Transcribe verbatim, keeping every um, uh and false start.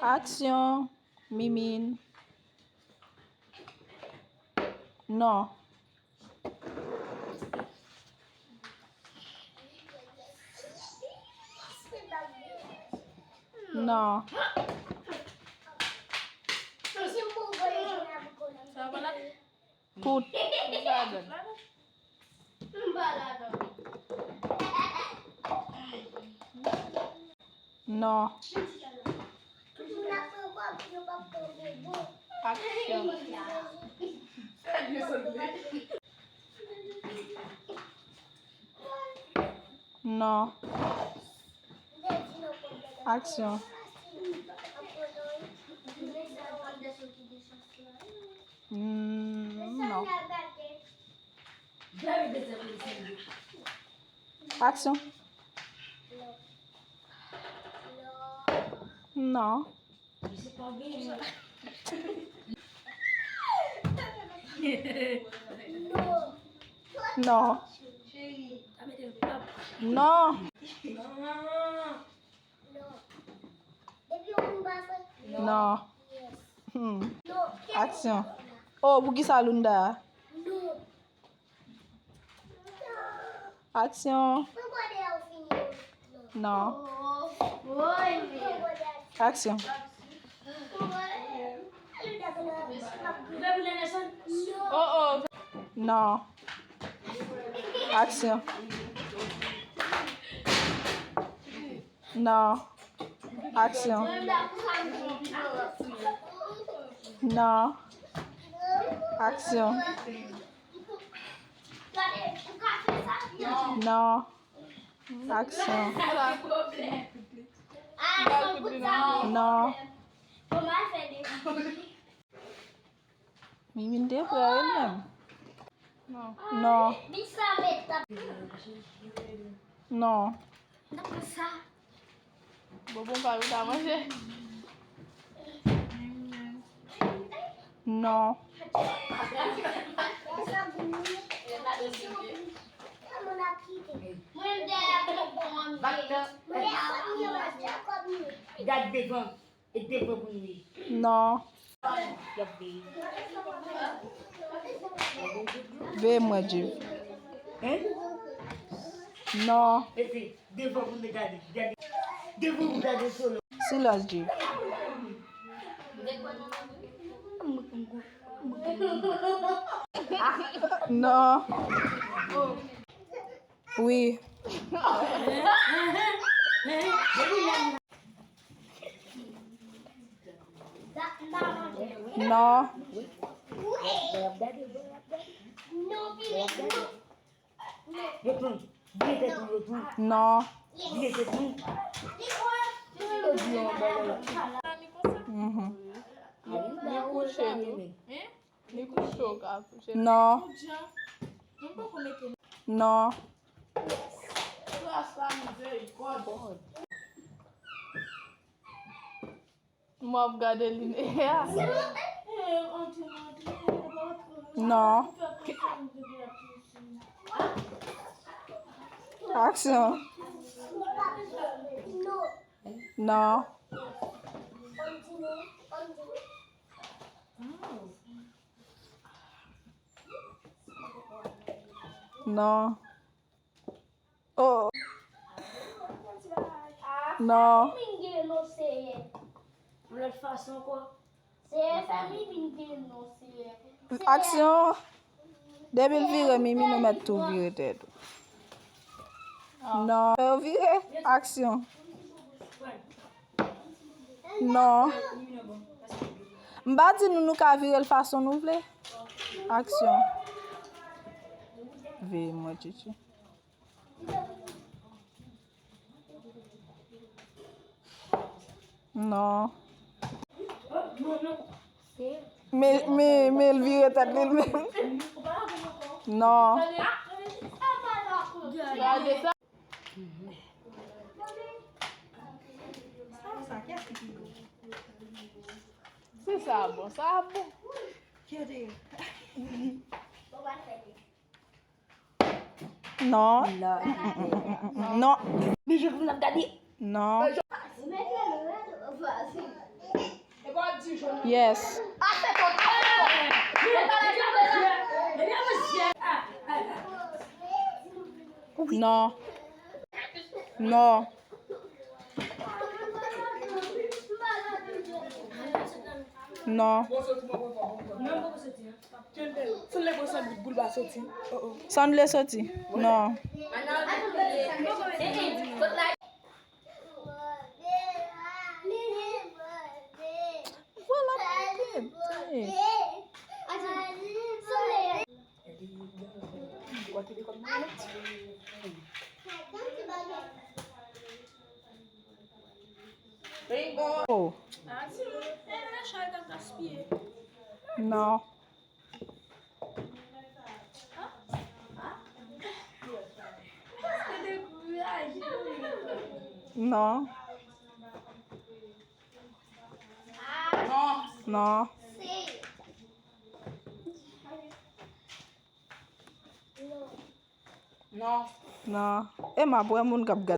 Aksyon, Mimine. Non. Non. Pou. Non. Aksyon. Non. Aksyon. Mm, non. Aksyon. Non. Non. Non. Non. Hmm. Aksyon. Oh, poukisa Lunda? Aksyon. Non. Aksyon. Oh, oh. Non. Aksyon. Non. Aksyon. Non. Aksyon. Non. Aksyon. Non. Mimine te prè, wi, menm. Non. Non. Non. Bonbon pa ou ta manje? Non. Gad devan. E devan pou nou ye. Non. Y ap veye. Veye mwen, Djiv. Hein? Non. Mete devan pou nou gade. Gade. Devan pou gade solo. Silans, Djiv. Non. Wi. Non. Non. Mhm. Li kouche tou. Li kouche, ou ka kouche. Non. Non. M ap gade lineya. Non. Aksyon. Non. Non. Oh. Non. Lòt fason kwa. Aksyon. Depi l vire, Mimi, nou mèt tou vire tèt ou. Non. Fè yo vire. Aksyon. Non. M pa di nou, nou ka vire l fason nou vle. Aksyon. Veye mwen, Tchitchi. Non. Men, men, men l vire tèt li l menm. Non. Se sa bon, sa bon. Non. Non. Non. Non. Non. Non. Yes. Non. Non. Non. Sa w vle soti? Non. Vwala, tande. Oh. Non. Non. Non. Non. Non. Emma, pou wè moun k ap gade.